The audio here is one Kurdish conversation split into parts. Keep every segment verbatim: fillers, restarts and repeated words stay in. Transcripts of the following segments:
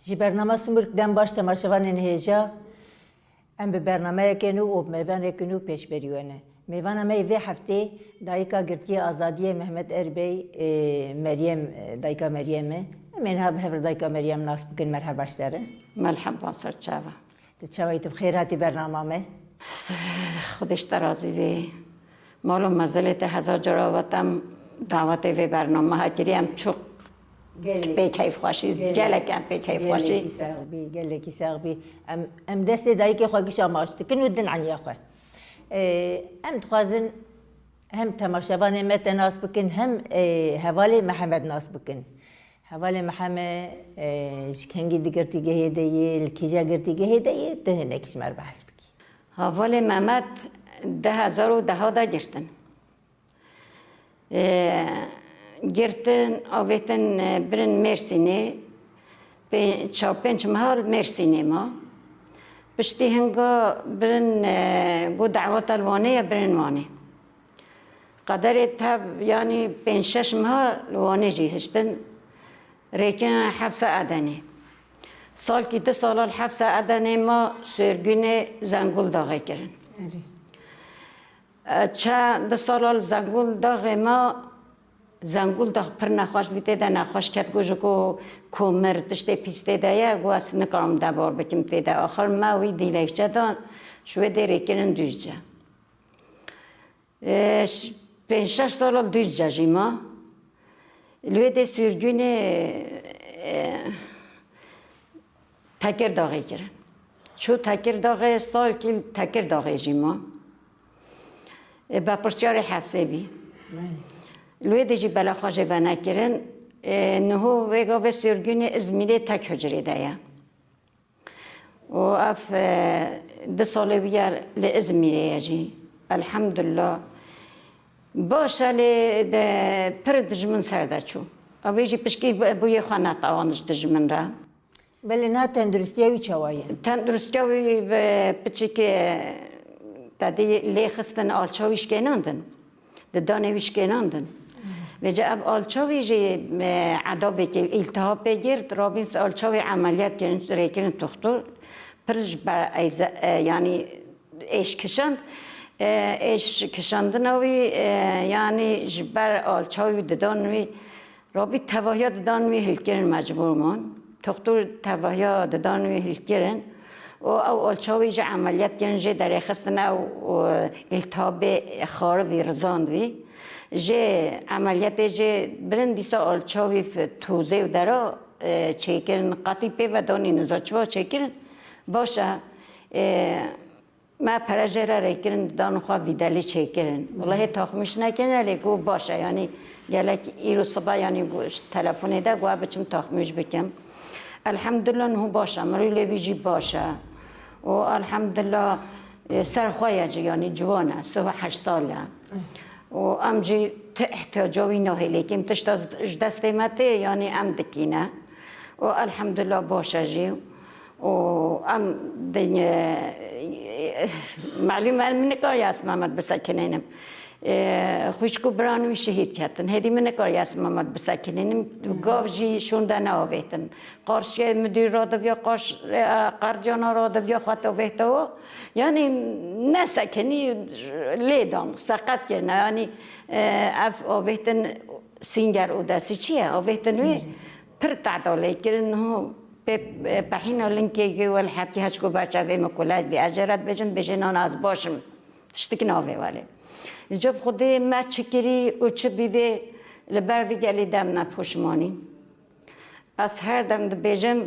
Ji bernama Simurg dem baş temaşevanên hêja. Em bi bernameyeke nû û bi mêvaneke nû pêşberî we ne. Mêvana me yê vê heftê dayika girtiyê azadiyê Mehmet Erbey, e, Meryem, e, dayika Meryem e. Em ê niha bi hev re dayika Meryem nas bikin. Merheba ji te re. Merheba, ser çava. Tu çawa yî, tu bi xêr hatî bernama me. Xwedê ji te razî bê. Mal û mezelê te hezar cara vat em dawetê vê bername ha kirî, em çok Gelek. Pê keyfxweşî, gelek. Gelek em pê keyfxweşî. Gelekî sax bî, gelekî sax bî. Em, em destê dayikê xwe gişa maç dikin û din eniya xwe. Ee, em dixwazin hem temaşevanê me te nas bikin, hem, ee, hevalê Mihemed nas bikin. Hevalê Mihemed, ee, ji kengî di girtîgehê de yê, li kîja girtîgehê de yê, tu hinekî ji me re behs bikî. Hevalê Mehmet du hezar û deha de girtin. E, girtin, avêtin, e, birin Mêrsînê, pê-, çar pênc meha li Mêrsînê ma. Piştî hinga birin, e, got daweta li Wanê ye, birin Wanê. Qederê tev, yanî pênc şeş meha li Wanê jî hiştin, rêkirine hefsa Edenê. Salkî du sala li hefsa Edenê ma, sêrgûnê Zengûldaxê kirin. Erê. Çend sala li Zengûldaxê me, Zengûldax pir nexweş bû, tê de nexweş ket, got ji ku komir tiştê pîs tê de ye, got ez nikarim debar bikim tê de. Axir me wî dîlekçe dan, ji wê dê rêkirin Dûzce. E, ş-, pênc şeş sala li Dûzce jî ma. Li wê dê sîrgûnê, e, Tekirdaxê kirin. Çû Tekirdaxê, salkî li Tekirdaxê jî ma. E, berpirsiyarê hefsê bî. Belê. Li wê dê jî bela xwe jê venekirin. E, niho vêga vê sîrgûnê Îzmîrê tek hucrê de ye. Û ev, e, du salê wî ye li Îzmîrê ye jî. Elhamdulillah. Baş e lê de pir dijmin ser de çû. Ew ê jî pişkî bûyê xwe netawan ji dijmin re. Belê, niha tenduristiya wî çawa ye? Tenduristiya wî bi piçekê, te dî lê xistin, alça wî şikênandin. Didanê wî şikênandin. Vêca ev alça wî jî, e, edabekê îltihab pê girt, rabîn alça wî emeliyat kirin, rêkirin tuxtur. Pir ji ber eyze-, e, yanî êş kişand. E, êş kişandina wî, e, yanî ji ber alça wî didan wî, rabî tevahiya didan wî hilkirin mecbûr man. Tuxtur tevahiya didan wî hilkirin. û ew alça wî jî emeliyat kirin, jê derêxistin ew, û îltihabê xaribî rizand wî. Jê emeliyatê jê birin dîsa alça wî f-, tozê û dera, e, çêkirin. Qetî pê ve danî niza çiwa çêkirin. Baş e, e, me pere jê re rêkirin, didan xwe vîdelî çêkirin. Wellahê taxmîş nekirine, lê ku baş e, yanî gelek îro sibe, yanî ku ji telefonê de ku biçim taxmîş bikim. Elhamdulillah niho baş e, mirîlê wî jî baş e. Û elhamdulillah, e, ser xwe ye jî, yanî ciwan e, sih û heşt sal e. Û em jî ti ihtiyaca wî nahêlê kêm, tişta ji destê me tê, yanî em dikîne. Û elhamdulillah baş e jî. Û em di, e, malûm e, min nikariye ez Mehmet bisekinînim. E, xwişk û biran wî şehîd ketin. Hêdî min nikariye ez Mehmet bisekinînim. Gav jî şûnde neavêtin. Qarşiyê midûr radiviya, qarş-, e, qerdiyana radiviya xwe to bêhta we. Yanî nesekinî lê dan, seqet kirine. Yanî, e, ev avêtin Sînger û desî çi ye? Avêtin wê pir teda lê kirin. Niho pê, e, pehîna linkê wê welhepkî heçku berçavê min kulek bî. Ez jê re dibêjin, dibêjê nana ez baş im. Tiştik navê welê. Îca bi Xwedê me çi kirî û çi bîvê li ber vî gelî dem ne poşmanî. Ez her dem dibêjim,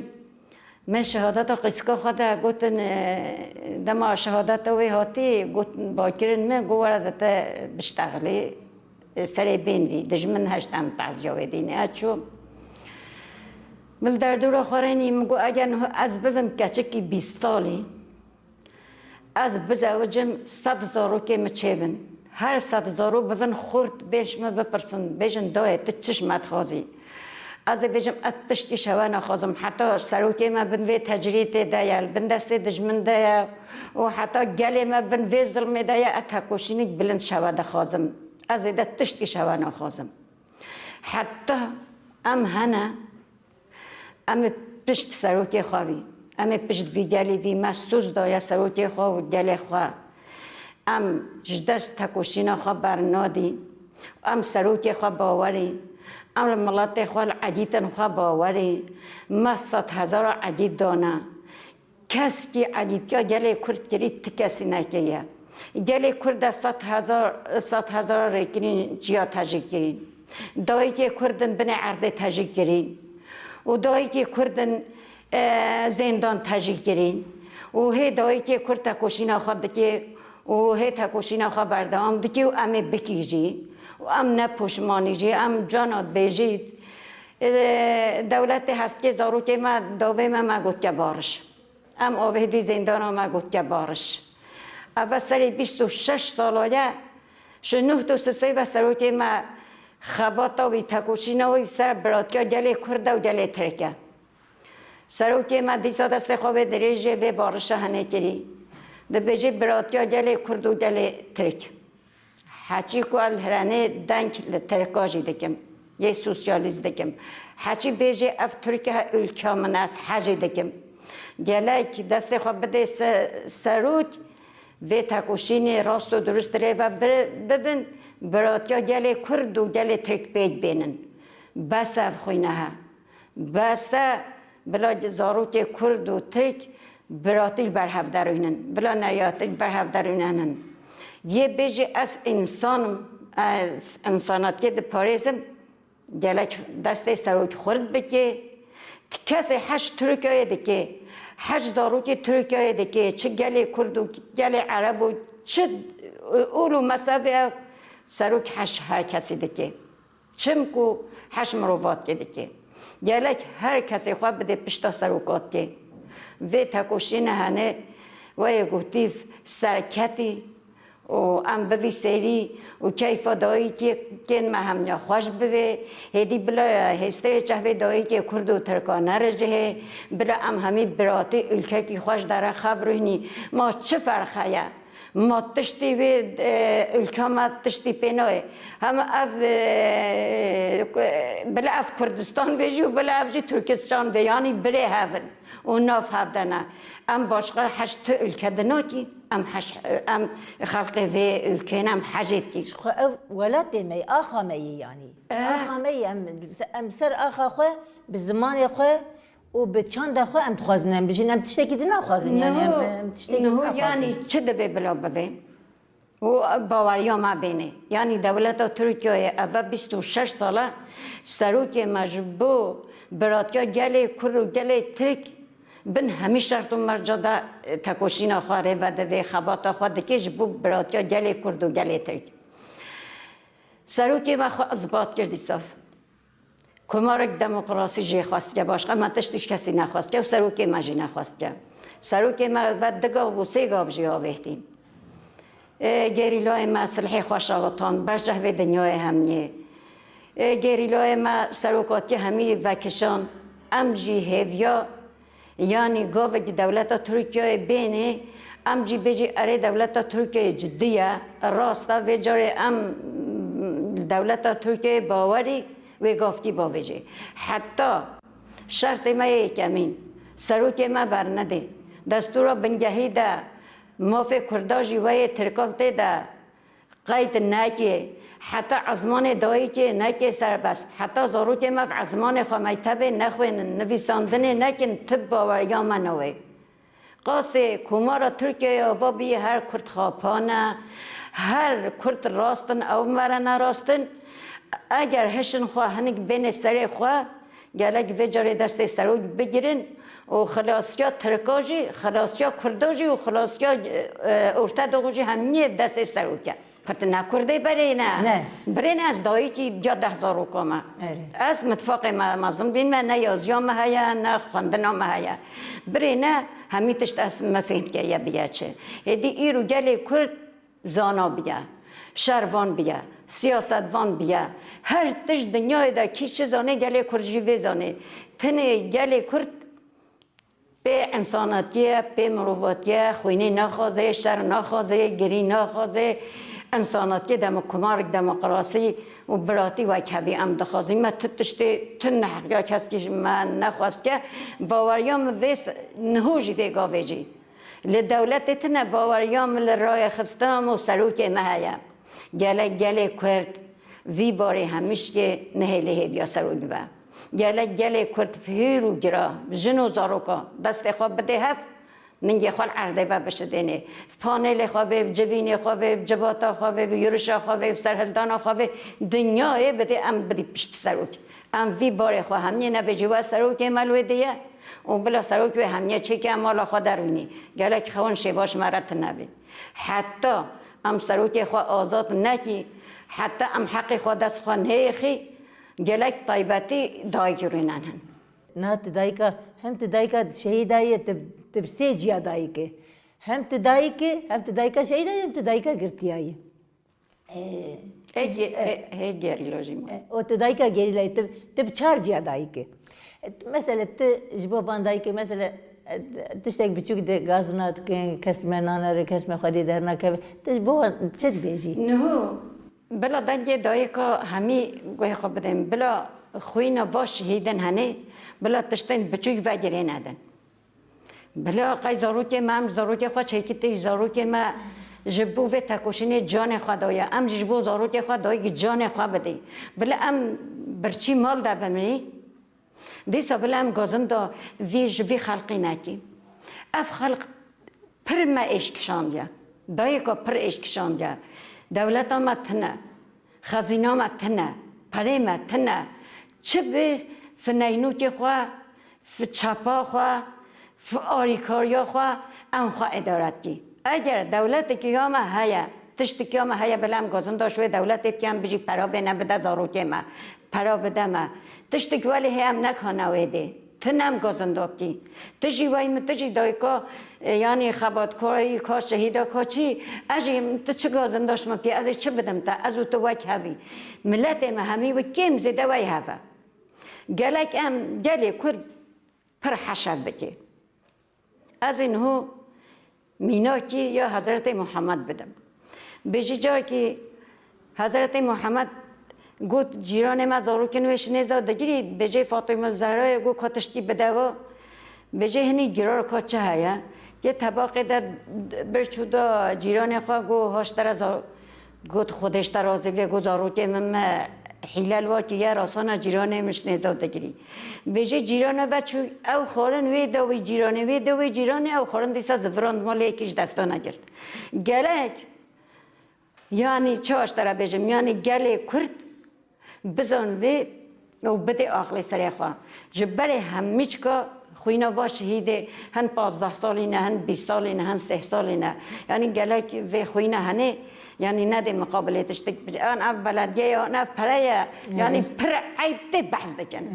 me şehadeta qîska xwe de gotin, e, dema şehadeta wê hatî, got, bakirin me, got, were de te biştexilî, e, serê bên vî, dijmin heşt em teziya wê dînê. Ez çûm. Min li derdora xwe re nî, min got, eger niha ez bibim keçikî bîst salî, ez bizewicim, sed zarokê min çêbin. Her sed zarok bivin xurt, bên ji min bipirsin, bêjin, dayê, tu çi ji me dixwazî? Ez ê bêjim, ez tiştî ji we naxwazim. Heta serokê me bin vê tecrîtê de ye, li bin destê dijmin de ye û heta gelê me bin vê zilmê de ye, ez tekoşînik bilind ji we dixwazim. Ez ê de tiştî ji we naxwazim. Heta em hene, em ê Pişt serokê xwe vî. Em ê pişt vî gelê vî me sûz daye serokê xwe û gelê xwe. Em ji dest tekoşîna xwe bernadî. Em serokê xwe bawerî. Em li miletê xwe, li edîtên xwe bawerî. Me sed hezara edît dane. Kes kî edîtiya gelê Kurd kirî, ti kesî nekiriye. Gelê Kurd de sed hezar, sed hezara rêkirîn çiya tejî kirîn. Dayikê Kurd in binê erdê tejî kirîn. Û dayikê Kurd in, e, zêndan tejî kirîn. Û hê dayikê Kurd tekoşîna xwe dike û hê tekoşîna xwe berdewam dike û em ê bikî jî. Û em ne poşmanî jî, em cana dibêjî, e, dewletê heskê zarokê me, dawê me, me gotiye bariş. Em avêdî zêndana me gotiye bariş. Eve serê bîst û şeş sala ye, ji nuh û sisê ve serokê me xebata wî, tekoşîna wî ser biratiya gelê Kurd e û gelê Tirk e. Serokê me dîsa destê xwe wê dirêjê vê barişa henê kirî. Dibêjî biratiya gelê Kurd û gelê Tirk. Heçî ku ez li Hiranê deng li Tirka jî dikim, yê sosyalîst dikim. Heçî bêjê ev Tirk e, ülke min, ez hejê dikim. Gelek destê xwe bidê se-, serok, vê tekoşînê rast û durust rê ve bi-, bibin, biratiya gelê Kurd û gelê Tirk pêk bênin. Bes ev xwîne he. Bes e, bila zarokê Kurd û Tirk biratî li ber hev derûnin, bila neratî li ber hev derûnenin. Yê bêjî ez însan im, ez însanatiyê diparêzim, gelek destê serok xurt bike, kesê hej Tirkiyeyê dike, hej zarokê Tirkiyeyê dike, çi gelê Kurd û gelê Ereb û çi ûl û mesafê ev serok hej her kesî dike. Çimku hej mirovatiyê dike. Gelek her kesê xwe bide pişta serokatiyê. Vê tekoşîne hene wê yê gotî serketî û em bivî serî û keyfa dayikên me hemiya xweş bivê. Hêdî bila hêstirê çehvê dayikê Kurd û Tirka nerijihê. Bila em hemî biratî ülkekî xweş dere xev rûnî. Ma çi ferq heye? Ma tiştî wê, e, ülke me tiştî pê nayê. Hem ev, e, bila ev Kurdistan vê jî û bila ev jî Türkistan vê, yanî birê hev in û nav hev de ne. Em başqa hej tu ülke dinakî, em hej, em xelqê vê ülkeyên em hejê dikî. Xwe ev welatê me yê, axa me yê yanî. Eh. Axa me yê, em, em ser axa xwe, bi zimanê xwe, û bi çanda xwe em dixwazin em bijîn, em tiştekî din naxwazin, yanî em, Niho, em tiştekî din niho naxwazin. Yanî çi divê bila bivê? Û baweriya me bêne. Yanî dewleta Tirkiyeyê eve bîst û şeş sal e serokê me ji bo biratiya gelê Kurd û gelê Tirk bin hemî şert û merca de, e, tekoşîna xwe rê vedivê, xebata xwe dike ji bo biratiya gelê Kurd û gelê Tirk. Serokê me xwe isbat kir dîsa. Komarek demokrasî jê xwestke, başqa me tiştî ji kesî nexwestke û serokê me jî nexwestke. Serokê me ve du gav û sê gav jî avêtîn. Ê, gerîlayê me silhê xwe şewitand, ber cehvê dinyayê hemiyê. Ê, gerîlayê me serokatiya hemî vekişand. Em jî hêviya Yanî gavekî dewleta Tirkiyeyê bênê, em jî bêjî erê dewleta Tirkiyeyê cidî ye, rast e, vê carê em dewleta Tirkiyeyê bawerî wê gavkî bavêjê. Heta şertê me yê yekemîn, serokê me bernedê, destûra bingehî de mafê Kurda jî wê yê Tirkan tê de qeyd neke, heta ezmanê dayikê neke serbest, heta zarokê me bi ezmanê xwe mektebê nexwênin, nivîsandinê nekin, tu baweriya me newê. Qasê Komara Tirkiyeyê ava bî, her Kurd xapane, her Kurd rast in, ew mere ne rast in. Eger hişin xwe hinik bêne serê xwe, Gelek vê carê destê serok bigirin û xilasiya Tirka jî, xilasiya Kurda jî û xilasiya, e, Orta Doğu jî hemiyê destê serok e. Kurd ne Kurdê berê ne. Ne. Birê ne, ez dayikî ya deh zaroka me. Erê. Ez mitfaqê me mezin bîn me, ne yaziya me heye, ne xwendina me heye. Birê ne, hemî tişt ez me fêhm kiriye biye çi. Êdî îro gelê Kurd zana biye, şervan biye, siyasetvan biye. Her tişt dinyayê de kî çi zanê, gelê Kurd jî vê zanê. Tenê gelê Kurd pê însanatiyê, pê mirovatiye, xwînê naxwaze, şer naxwaze, girî naxwaze. Însanatiyê, demokumarek, demokrasî û biratî wek hevî em dixwazîn. Me tu tiştê, tu neheqiya keskî ji me nexwest ke, baweriya min vê s-, niho jî vê gavê jî. Li dewletê tune baweriya min li rayexistina me û serokê me heye. Gelek gelê Kurd vî barê hemîşkê nihêlê hêviya serok be. Gelek gelê Kurd hîr û gira, jin û zaroka destê xwe bidê hev, ningê xwe li erdê ve bişidênê. Panelê xwe bê, civînê xwe bê, civata xwe bê, yurişa xwe bê, serhildana xwe bê, dinyayê bidê em bidî pişt serokê. Em vî barê xwe hemiyê nebêjî we serokê me li wê dê ye û bila serok wê hemiye çêke em mala xwe derûnî. Gelek xewin şêvaş me re tune bî. Heta em serokê xwe azad nekî, heta em heqê xwe dest xwe neyêxî, gelek taybetî dayikî rûnen hin. Na tu dayika, hem tu dayika şehîda yî, tu, tu bi sê ciya dayik î. Hem tu dayik î, hem tu dayika şehîda yî, hem tu dayika girtiya yî. Ee, Hê ge-, e, hê, hê gerîla jî ma. E, û tu dayika gerîlayê, tu, tu bi çar ciya dayik î. E, tu, mesela tu ji bo van dayikê, mesela, e, tiştek biçûk de gazina dikin, kes me nanere, kes me xwedî dernakeve. Tu ji bo wan çi dibêjî? Niho, bila dengê dayika hemî guhê xwe bidin. Bila xwîna va şehîdin henê, bila tiştên biçûk vegirê nedin. Bila qey zarokê me, em zarokê xwe çêkitî, zarokê me ji bo vê tekoşînê canê xwe daye. Em jî ji bo zarokê xwe dayik canê xwe bidî. Bila em birçî mal de bimî, dîsa bila em gazinda vî ji vî xelqî nekî. Ev xelq pir me êş kişandiye. Dayika pir êş kişandiye. Dewleta me tune. Xezîna me tune. Perê me tune. Çi bi fineynûkê xwe, fi çepa xwe, fi arîkariya xwe em xwe îdare dikî. Eger dewletekî ya me heye, tiştekî ya me heye, bila em gazinda ji wê dewletê bikî, em bijî pera bê nebide zarokê me. Pera bide me. Tiştek welê heye em nekane wê dê. Tune em gazinda bikî. Tu jî wey min, tu jî dayika, e, yanî xebatkarî ka şehîda ka çî, ez jî tu çi gazinda ji min bikî, ez ê çi bidim te, ez û tu wek hevî. Miletê me hemî wekî em zêde wey hev e. Gelek em gelê Kurd pir heşev bike. Ez ê niho mînakî ya Hezretê Muhammed bidim. Bêjî carekî Hezretê Muhammed got, cîranê me zarokên wê ji nêza digirî, bêjê Fatîmul Zehrayê got ka tiştî bide we. Bêjê hinî girar ka çi heye? Yê tebaqê de bir çû da cîranê xwe, got, ha ji te re zar-, Got, Xwedê ji te razî bê, got, zarokê min me hîle li we kiriye, rasana cîranê min ji nêza digirî. Bêjê cîrana ve çû, ew xwarin wê da wî cîranê, wê da wê cîranê, ew xwarin dîsa zivirand malê yekî ji desta negirt. Gelek, yanî çawa ji te re bêjim, yanî gelê Kurd bizan vê û bidê aqilê serê xwe. Ji berê hemîçka xwîna va şehîdê hin pazdeh salî ne, hin bîst salî ne, hin sih salî ne. Yanî gelek vê xwîna henê, yanî nedê miqabilê tiştek. An ev belediyeye, an ev pere ye. Yanî pir eyb tê behs dikin.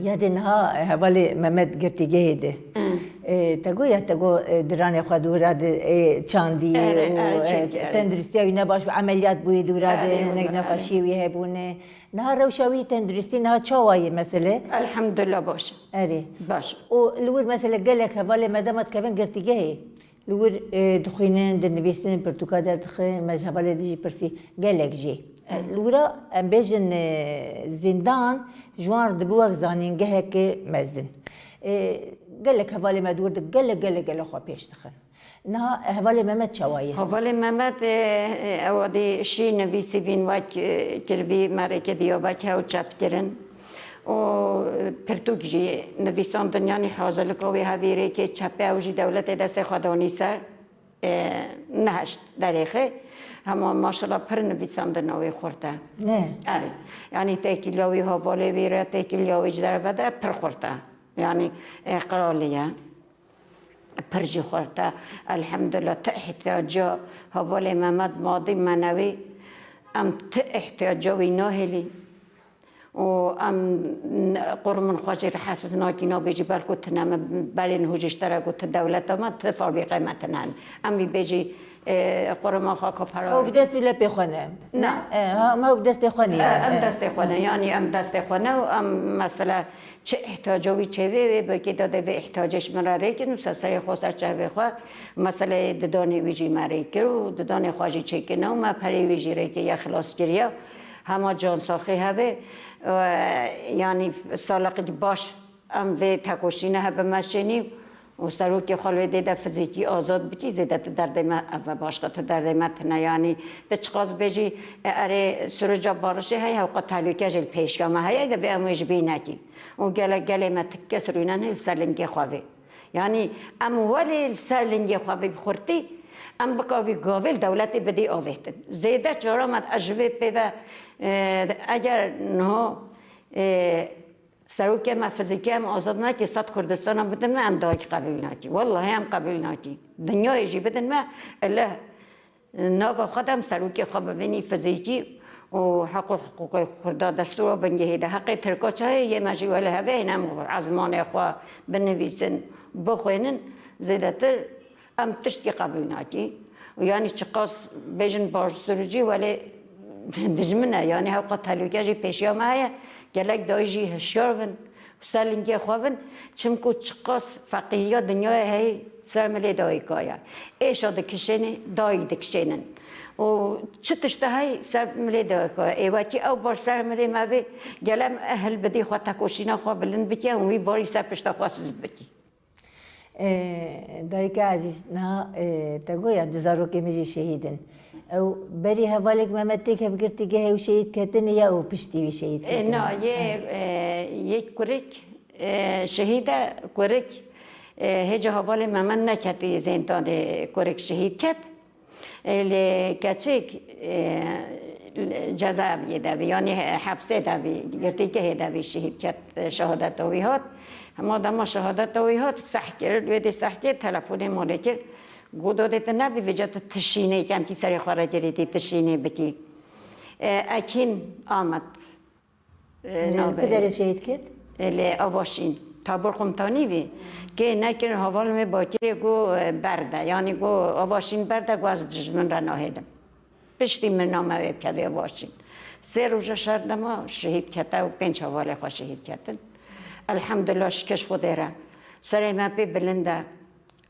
Ya dê niha hevalê Mehmet girtîgehê de. E, te got ya te got, e, diranê xwe dûra de, e, çandî û, e, tenduristiya wî ne baş bû, emeliyat bûyî dûra de, hinek nexweşiyê wî hebûne. Niha rewşa wî tenduristî niha çawa ye mesele? Elhamdulillah baş e. Erê. Baş e. Û li wir mesele gelek hevalê me dema dikevin girtîgehê. Li wir, e, dixwînin, dinivîsin, pirtûka derdixin, me ji hevalê din jî pirsî gelek jî. E, li wira em bêjin, e, zîndan ji wan re dibû wek zanîngeheke mezin. E, gelek hevalê me di wir de gelek, gelek, gelek xwe pêş dixin. Niha hevalê Mehmet çawa ye? Hevalê Mehmet, e, e, ew dî şî nivîsî bîn wek, e, kirbî merêkê diyabek hew çep kirin. Û, e, pirtûk jî nivîsandin, yanî hazirlika wê hevî rêkê çepê ew jî dewletê destê xwe danî ser, e, neheşt derêxê. Hema maşallah pir nivîsandina wê xurt e. Ne? Erê. Yanî têkiliya wî hevalê wî re, têkiliya wî ji derve de pir xurt e. Yanî, e, qiralî ye. Pir jî xurt e. Elhamdulillah, ti ihtiyaca hevalê Mehmet madî menewî, em ti ihtiyaca wî nahêlî. Û em n-, qur min xwe jê re hesiz nakî, nabêjî belku tune min berê niho jî ji te re got, ti dewleta me, ti fabrîqê me tune hene. Em vî bêjî, e, quruma xwe ku para Ew bi destê lepê xwe ne. Ne. E, ha, me ew bi destê xwe niye. E, em E. destê xwe ne, yanî em destê xwe ne û em mesela çi ihtiyaca wî çêvê wê, belkî da dê vê ihtiyacê ji min re rêkin û ser serê xwe, ser çavê xwe meseleyê didanê wî jî me rê kir û didanê xwe jî çêkirine û me perê wî jî rê kir, ya xilas kiriye. Hema cansaxî hebe, e, yanî saleqî baş em vê tekoşîne hebe meşênî û serokê xwe li wê dê de fizîkî azad bikî, zêdetir derdê me ev e, başqa tu derdê me tune. Yanî tu çiqas bêjî, e, erê, suruca barişê heye, hewqa tehlûke jî li pêşiya me heye, de vê em wê ji bîr nekîn. Û gelek gelê me ti kes rûnenê li ser lingê xwe vê. Yanî em welê li ser lingê xwe vê bi xurtî, em bika vî gavê li dewletê bidî avêtin. Zêde çara me ez ji vê pê ve, e, eger niha, e, Serokê me fizîkî em azad nake, sed Kurdistana bidin me, em dayik qebûl nake. Wellahî em qebûl nake. Dinyayê jî bidin me, ele nava xwe de em serokê xwe bivînî fizîkî û heq û hiqûqê Kurda destûra bingehê de. Heqê Tirka çi heye, yê me jî wele heve hêne em ezmanê xwe binivîsin, bixwînin, zêdetir Em tiştkî qebûl nakî. Û yanî çiqas bêjin baş sirûcî, welê dijmin e. Yanî hewqa tehlûke jî pêşiya me heye. Gelek dayî jî hişyar bin û ser lingê xwe bin. Çimku çiqas feqîhiya dinyayê heyî ser milê dayika ye. Êşa dikişênê, dayî dikişênin. Û çi tişte heyî ser milê dayika ye. Ê wekî ew bar ser milê me vê, gele em ehil bidî xwe tekoşîna xwe bilind bike û wî barî ser pişta xwe siz bikî. Ê, dayika ezîz, niha, ê, te got ya du zarokê min jî şehîd in. Ew berî hevalek me me têk hevgirtîgehê û şehîd ketine ya û piştî wî şehîd Ê, ketine? Na, yê, ê, yê kurik, ê, şehîd e, kurik, ê, hêca hevalê me me neketî zêndanê, kurik şehîd ket. Ê, lê keçik, e, cezaeviyê de bî, yanî he-, hepsê de bî, girtîgehê de bî, şehîd ket, e, şehadeta wî hat. Hema dema şehadeta wî hat, seh kir, wê dê seh kir, telefonê malê kir. Got, dodê tu nebî, vêca tu tişînê, kemkî serê xwe re girêtî, tişînê bikî. E, Ekîn Amed. E, Lê li navê ku derê şehîd ket? E, lê Avaşîn. Tabor komutanî bî. Kê nekirin, hevalê me bakirê got, e, berde. Yanî got, Avaşîn berde, got, ez dijmin re nahêlim. Piştî min name wê bikeve Avaşîn. Sê roja şer dema şehîd kete û pênc hevalê xwe şehîd ketin. Elhamdulillah, şikeş Xwedê re. Serê me pê bilind e.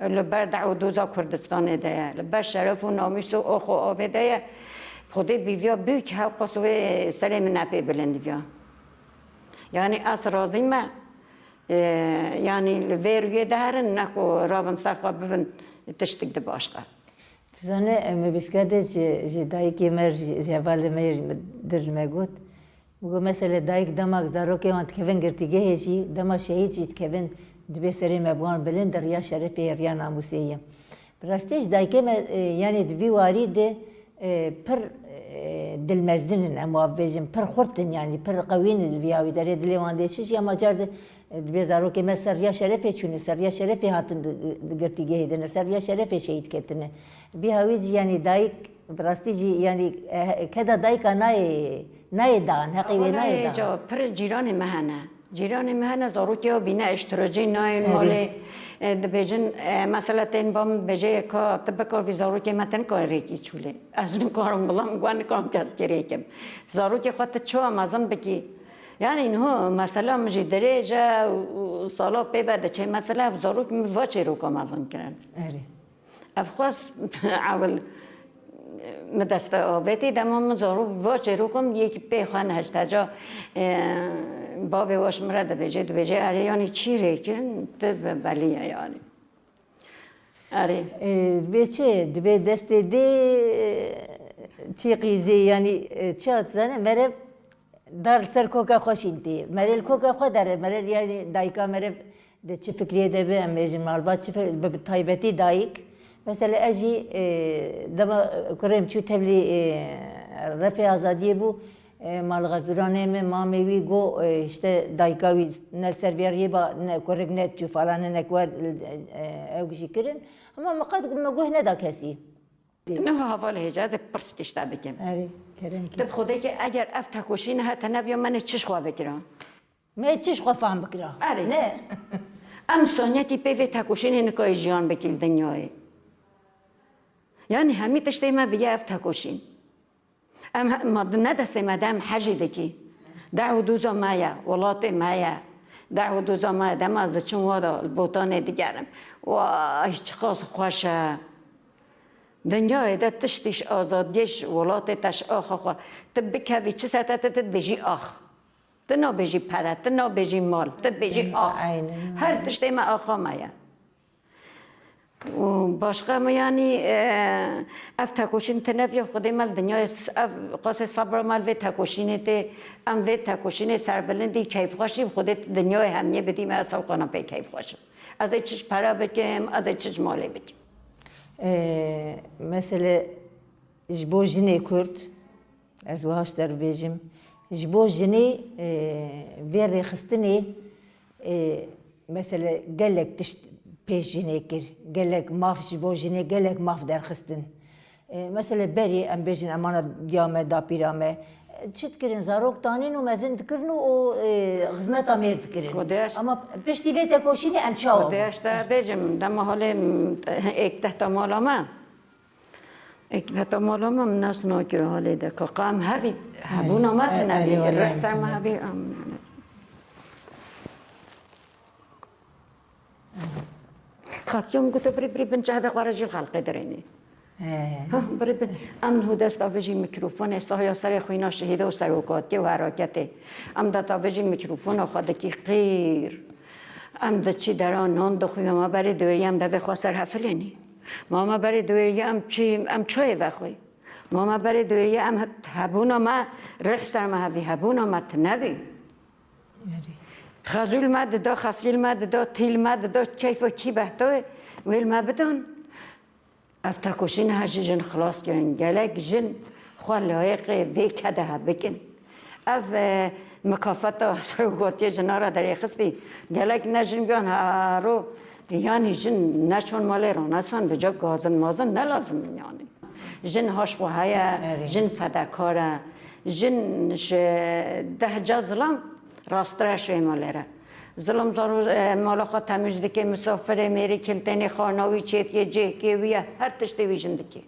Li ber deh û doza Kurdistanê de ye. Li ber şeref û namûs û ox û avê de ye. Xwedê bîviya bûk hewqas wê serê min nepê bilind biya. Yanî ez razî me, e, yanî li vê rûyê de herin, ne ku rabin ser xwe bibin tiştik di başqa. Tu zanî, em, me bîskerdê ji, ji dayikê me, ji, ji hevalê me yê dir me got. Min got, mesele dayik dema zarokê wan dikevin girtîgehê jî, dema şehîd jî dikevin, dibê serê me bi wan bilind e, riya şerefê ye, riya namûsê ye. Bi rastî jî dayikê me, e, yanî di vî warî de, e, pir, e, dilmezin in, em wa bibêjin, pir xurt in, yanî pir qewî ne di vî hawî de. Rê dilê wan dê şiş ya macar de, e, dibê zarokê me ser riya şerefê çûne, ser riya şerefê hatin di, di girtîgehê de ne, ser riya şerefê şehîd ketine. Vî hawî jî, yanî dayik, bi rastî jî, yanî, e, keda dayika nayê, nayê dan, heqê wê Xwana nayê dan. Hêca, pir cîranê me hene. Cîranê me hene, zarokê ew bîne îştiracî nayên Erê. malê. E, dibêjin, e, mesela tên ba min dibêje, yeka tu bikar vî zarokê me, tu nikarî rêkî çûlê. Ez nikarim, bila min guh nikarim keskê rêkim. Zarokê xwe tu çawa mezin bikî? Yanî niho mesela min jî dirêj e û, û sala pê ve diçe. Mesela zarokê min va çêroka mezin kirin. Erê. Ev xwest ewil min dest avêtî, dema min zarok va çêrokim, yekî pê xwe nehişt. Heca, e, bavê wa ji min re dibêje, dibêje, erê, yanî çî rê kirin, tu be-, belî ye, yanî. Erê. E, dibê çi? Dibê destê dê, e, çî qîzê, yanî, e, çi hat zane, merev dar li ser koka xwe şîntî. Merê li koka xwe dere, merê, yanî dayika merev Di çi fikrê de be, em bêjin malbat çi fi-, bi, bi taybetî dayik. Mesela ez jî, e, dema, e, kurê min çû tevlî, e, refê azadiyê bû, e, malxezuranê min, mamê wî got, e, işte dayika wî ne li ser vê riyê ba, ne kurik nediçû falan hinek wer, e, ew jî kirin. Hema min qet min guh neda kesî. Niha hevalê hêja ez ê pirsik ji te bikim. Erê, kerem ki. Tu bi Xwedê ke eger ev tekoşîn hete nebiya, me ne çi ji xwe bikira? Me çi ji xwe fam bikira? Erê. Ne. Em saniyekî pê vê tekoşînê nikarî jiyan bikî li dinyayê. Yanî hemî tiştê me bûye ev tekoşîn. Em he-, ma di ne destê me de em hejî dikî. Deh û doza me ye, welatê me ye. Deh û doza me ye, dema ez diçim wa de li Botanê digerim. Way, çiqas xweş e. Dinyayê de tiştî ji azadiyê ji welatê te ji axa xwe. Tu bikevî çi sete tu, tu dibêjî ax. Tu nabêjî pere, tu nabêjî mal, tu dibêjî ax. Aynen. Her tiştê me axa me ye. Û başqa me yanî, e, ev tekoşîn tune bûye Xwedê me li dinyayê s-, ev qasê sebra me li vê tekoşînê tê. Em vê tekoşînê serbilindî, keyfxweşî bi Xwedê dinyayê hemiyê bidî me, ez hewqana pê keyfxweş im. Ez ê çi ji pere bikim, ez ê çi ji malê bikim. E, mesele ji bo jinê Kurd, ez wiha ji te re bêjim, ji bo jinê, e, vê rêxistinê, e, mesele gelek tişt pê jinê kir, gelek maf ji bo jinê, gelek maf derxistin. E, mesele berî em bêjin emana diya me, dapîra me, e, çi dikirin, zarok tanîn û mezin dikirin û, û, e, xizmeta mêr dikirin. Xwedê eşt- Ama piştî vê tekoşînê em çawa bûn? Xwedê eşt te bêjim, dema halê, m, êk deh ta mala me. Êk heta mala me min nas nakir halê de. Ka, ka em hevî hebûna me tune bî. Rih ser me hevî em. Xasiyom goto birî birî bin cehde xwe re jî xelqê dirênî. Ha, birî bin. Em niho dest avêjî mîkrofonê, sahiya serê xwîna şehîda û serokatiyê û heraketê. Em dest avêjî mîkrofona xwe dikî qîr. Em diçî dera nan dixwî, ma berê dewêriyê em devê xwe ser hefilênî. Ma me berê dewêriyê em çi, em çayê vexwî. Ma me berê dewêriyê em he-, hebûna me rih ser me hevî, hebûna me tune bî. Erê. Xezûl me dida, xesîl me dida, tîl me dida, keyfa kî behtoyê wê li me bidan. Ev tekoşîn her ji jin xilas kirin. Gelek jin xwe layiqê vê kede he bikin. Ev, e, mikafeta serokatiyê jina re derêxistî. Gelek ne jin biyan haro, yanî jin neçon malê ranesan, bi ca gazin mazin ne lazim in yanî. Jin haş xwe heye, Erê. Jin fedekar e, jin ji deh ca zilam rasttir e şoyê malê re. Zilam zaro, e, mala xwe temîz dike, misafirê mêrî kiltênê xana wî çêdiye, cêhkê wî ye, her tiştê wî jin dike.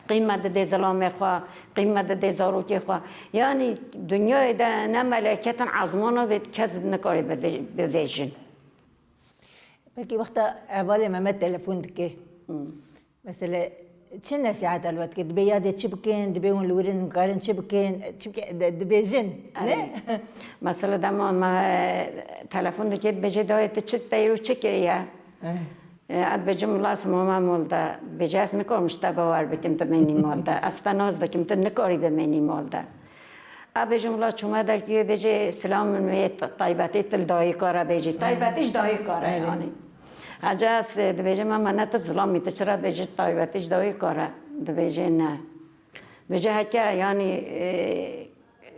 Qîmet didê zilamê xwe, qîmet didê zarokê xwe. Yanî dinyayê de ne meleket in ezmana vê kes nikarê bivê-, bivêjin. Pekî wexta hevalê Mehmet telefon dike. Hmm. Mesele, çi nesîhet helwet kir? Dibê yadê çi bikin? Dibê hûn li wir in, nikarin çi bikin? Çimkî de-, dibêjin, ne? Erê. Mesele dema me, e, telefon dike, dibêje, dayê tu çi teyr û çi kiriye? Eh. E, ez dibêjim, wila ez mama mol de. Dibêje, ez nikarim ji te bawer bikim, tu bimînî mal de. Ez te nas dikim, tu nikarî bimînî mal de. A bêjin, wila çûme derkî wê bêjê, silam min wê t-, taybetî tu li dayika re bêjî. Taybetî ji dayika re Erê. Yanî. Hece ez, e, dibêjim, ama ne tu zilamî, tu çira dibêjî taybetî ji dayika re? Dibêjê ne. Dibêje heke, yanî, e,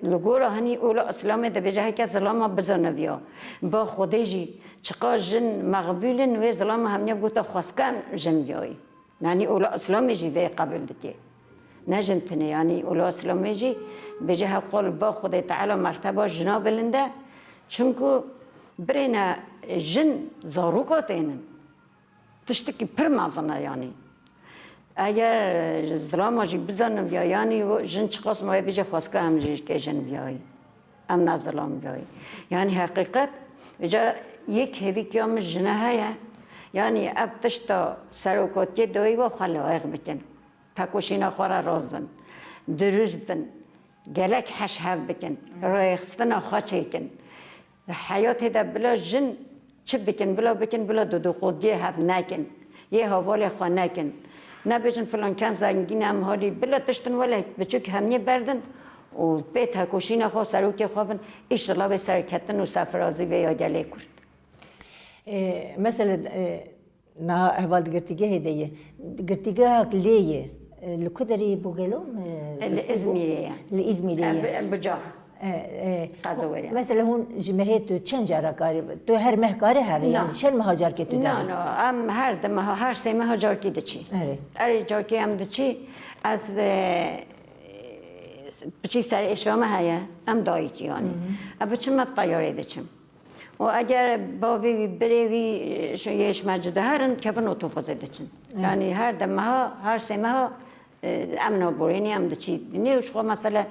li gora hinî ola Îslamê dibêje heke zilama bizaniviya. Ba Xwedê jî çiqa jin mexbûl in, wê zilama hemiya gota xweskem jin biyayî. Yanî ola Îslamê jî vê qebûl dike. Ne jin tenê, yanî ola Îslamê jî bêje heqol ba Xwedê Teala merteba jina bilind e. Çimku birêne jin zaroka tênin. Tiştekî pir mezin e yanî. Eger zilama jî bizaniviya yanî jin çiqas ma wê bêje xweska em jî kê jin biyayî. Em ne zilam biyayî. Yanî heqîqet, îca yek hêvîkiya min jine heye. Yanî ev tişta serokatiyê dawî ve xwe layiq bikin. Tekoşîna xwe re rast bin. Dirust bin. Gelek heş hev bikin. Rêxistina xwe çêkin. Heyatê de bila jin çi bikin, bila bikin, bila duduqodiyê hev nekin. Yê hevalê xwe nekin. Nebêjin filan ken zengîn e, em halî bila tiştin wele biçûk hemiyê berdin û pê tekoşîna xwe, serokê xwe bin, îşillah vê serketin û serfirazî vê ya gelê Kurd. E, mesele, e, niha heval di girtîgehê de ye. Girtîgeha lê ye. E, li ku derê ye bo gelo? E, li Îzmîrê ye. Li Îzmîrê ye. E, bi, bi cax. E, e, Qezo ye. Mesela hûn ji mehê tu çend cara karî, tu her meh karî herî? Na. Yanî çend meha carkê tu Na, derî? Na, em her di meha, her sê meha carkê diçî. Erê. Erê, carkê em diçî, ez, e, biçî ser êşa me heye, em dayîkî yanî. Hı hı. Ez biçim, me bi teyarê diçim. Û eger bavê wî, birê wî, ş-, yê ji me cuda herin, kevin otobusê diçin. Hı. Yanî her di meha, her sê meha Em naborînî, em diçî dinê û ji xwe mesela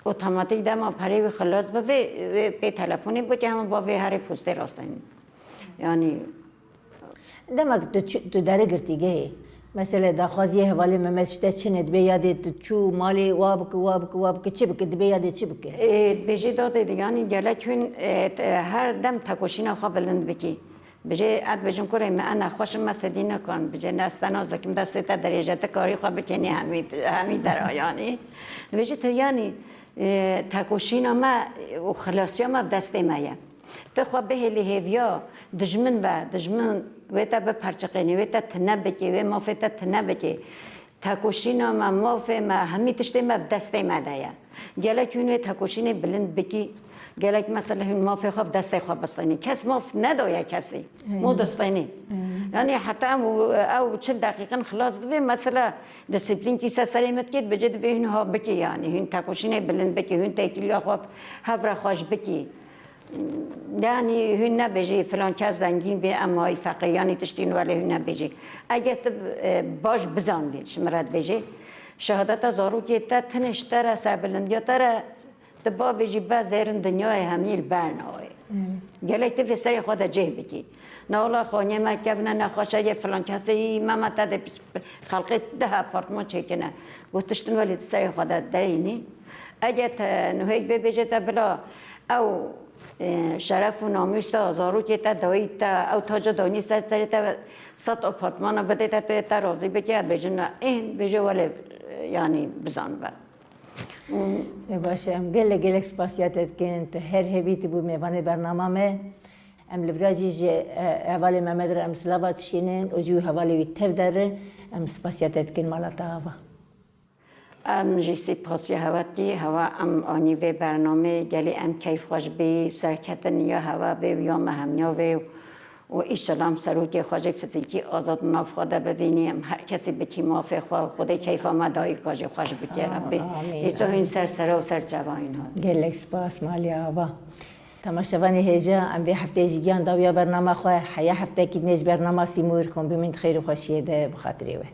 otomatîk dema perê wî xilas bivê, wê pê telefonê bikê, hema ba vê herê postê rasteyne. Yanî Demek tu çi- tu derê girtîgehê. Mesela daxwaz yê hevalê Mehmet işte çi ne, dibê yadê tu çû malê wa bike, wa bike, wa bike, çi bike, dibê yadê çi bike? Ê, dibêjê dadê de, yanî gelek hûn, e, te- her dem tekoşîna xwe bilind bikî. Bijê, ez dibêjim kurê me, ez nexweş im, me sedî nikan. Bijê, ne, ez te nas dikim, destê te dirêj e, tu karî xwe bikênî hemî, hemî dera, yanî. Dibêjê tu, yanî, e, tekoşîna me û xilasiya me bi destê me ye. Tu xwe bihêlî hêviya dijmin ve, dijmin wê te biperçiqênî, wê te tine bikê, wê mafê te tine bikê. Tekoşîna me, mafê me, hemî tiştê me bi destê me de ye. Gelek hûn wê tekoşînê bilind bikî, gelek mesela hûn mafê xwe bi destê xwe bistênî. Kes maf nedaye kesî. Mo distênî. Yanî heta ew, ew çil deqîqin xilas bibê, mesela disiplîn kî ser serê me dikê, dibêje dibê hûn ha bikî yanî. Hûn tekoşînê bilind bikî, hûn têkiliya xwe hev re xweş bikî. Yanî hûn nebêjî filan kes zengîn bê, em hay feqîr, yanî tiştî wî lê hûn nebêjî. Eger tu, e, baş bizanbî, ji min re dibêjê, şehadeta zarokê te tenê ji te re, serbilindiya te re, tu bavêjî be zêrin dinyayê hemî li ber nayê. Gelek tu vê serê xwe de cih bikî. Na wela xaniyê me kevne nexweş e, yê filan kesê yî me me te de xelqê deh apartman çêkine. Got tiştin welê tu serê xwe de derênî. Eger te nuhêk bê bêje te bila ew, e, şeref û namûs te, zarokê te, dayî te, ew taca danî ser serê te, sed apartmana bidê te, tu yê te razî bikî, ez bêjim na, ê, bêje welê, e, yanî bizan be. Ê, baş e, em gelek gelek spasiya te dikin, tu her hebî tu bû mêvanê bernama me. Em li vira jî ji, e, hevalê Mehmed re em silava dişînin û jî wî hevalê wî tev de re em spasiya te dikin mala te ava. Em jî spasiya hewe dikî, hewa em anî vê bernameyê, gelî em keyf xweş bî, serketin ya hewe bê û ya me hemiya vê û, û îşela em serokê xwe jî fizîkî azad nav xwe de bibînî, em her kesî bikî mafê xwe û Xwedê keyfa me dayîka jî xweş bike Rebbî. Amîn, Îsto amîn. Hûn ser sera û ser çavayîn hat. Gelek spas malê ava. Temaşevanê hêja, em vê hefteyê jî giyan dawiya bernama xwe, heya heftekî dinê ji bernama Sîmûr, kom bimîn di xêr û xweşiyê de bi xatirê we.